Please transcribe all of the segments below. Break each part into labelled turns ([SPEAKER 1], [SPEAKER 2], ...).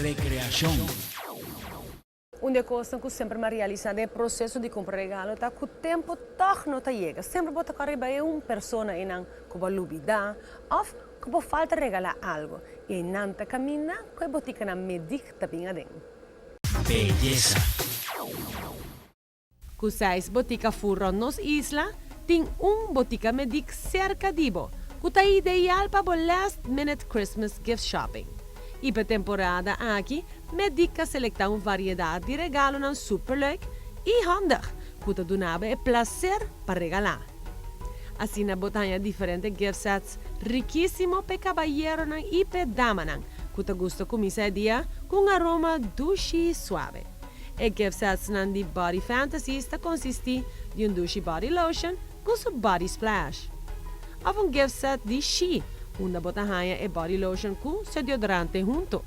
[SPEAKER 1] Recreacion.
[SPEAKER 2] Un di e cosnan cu semper mi a realisa den e proceso di cumpra regalo ta cu tempo toch no ta yega. Semper bo ta cor riba e un persona eynan cu bo a lubida of cu bo falta regala algo y eynan ta caminda cu e boticanan Mediq ta bin aden.
[SPEAKER 1] Beyesa.
[SPEAKER 2] Cu seis botica full rond nos isla, tin un botica Mediq cerca di bo, cu ta ideal pa bo last minute Christmas gift shopping. Y p'e temporada aki, Mediq a selecta un variedad di regalonan super leuk y handig cu ta duna bo e placer pa regala. Asina bo ta haña diferente gift sets rikisimo p'e cabayeronan y p'e damanan cu ta gusta cuminsa e dia cu un aroma dushi y suave. E gift setsnan di Body Fantasies ta konsistí di un dushi body lotion ku su body splash. Òf un gift set di She, unda bo ta haña e body lotion ku su deodorante huntu.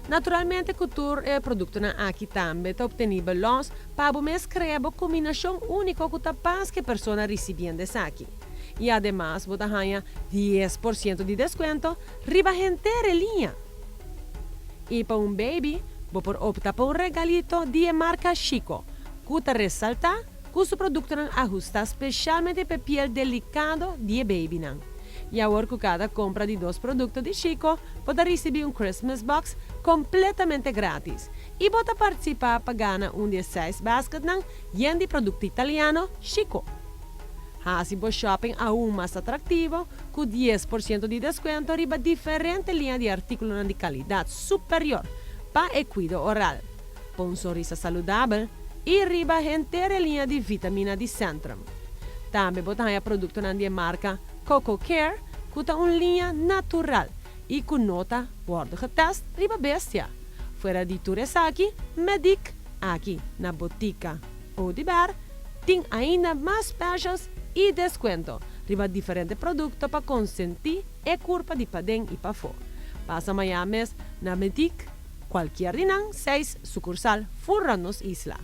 [SPEAKER 2] Naturalmente ku tur e produktonan aki tambe ta optenibel lòs pa bo mes krea bo kombinashon úniko ku ta pas ku e persona risibiendo esaki. I ademas bo ta haña 10% di deskuento riba henter e liña. I pa un baby, bo por opta pa un regalito di e marka Chicco, ku ta resaltá ku su produktonan ahustá speshalmente pa e piel delikado di e babynan. I awor ku kada kompra di dos produkto di Chicco, bo ta risibí un Christmas box kompletamente gratis i bo ta partisipá pa gana un di e seis basketnan yen di produkto italiano Chicco. Hasi bo shopping aun mas atraktivo ku 10% di deskuento riba diferente liña di artíkulonan di kalidat superior pa e kuido oral, pa un sonrisa saludabel i riba henter e liña di vitamina di Centrum. Tambe bo ta haña produktonan di e marka Coco Care ku ta un liña natural i ku no ta wòrdu getèst riba bestia. Fuera di tur esaki, Mediq aki na Botika Oduber tin ainda mas specials i deskuento riba diferente produkto pa konsentí e kurpa di paden i pafó. Pasa mañan mes na Mediq, kualkier di nan seis sukursal full rònt nos isla.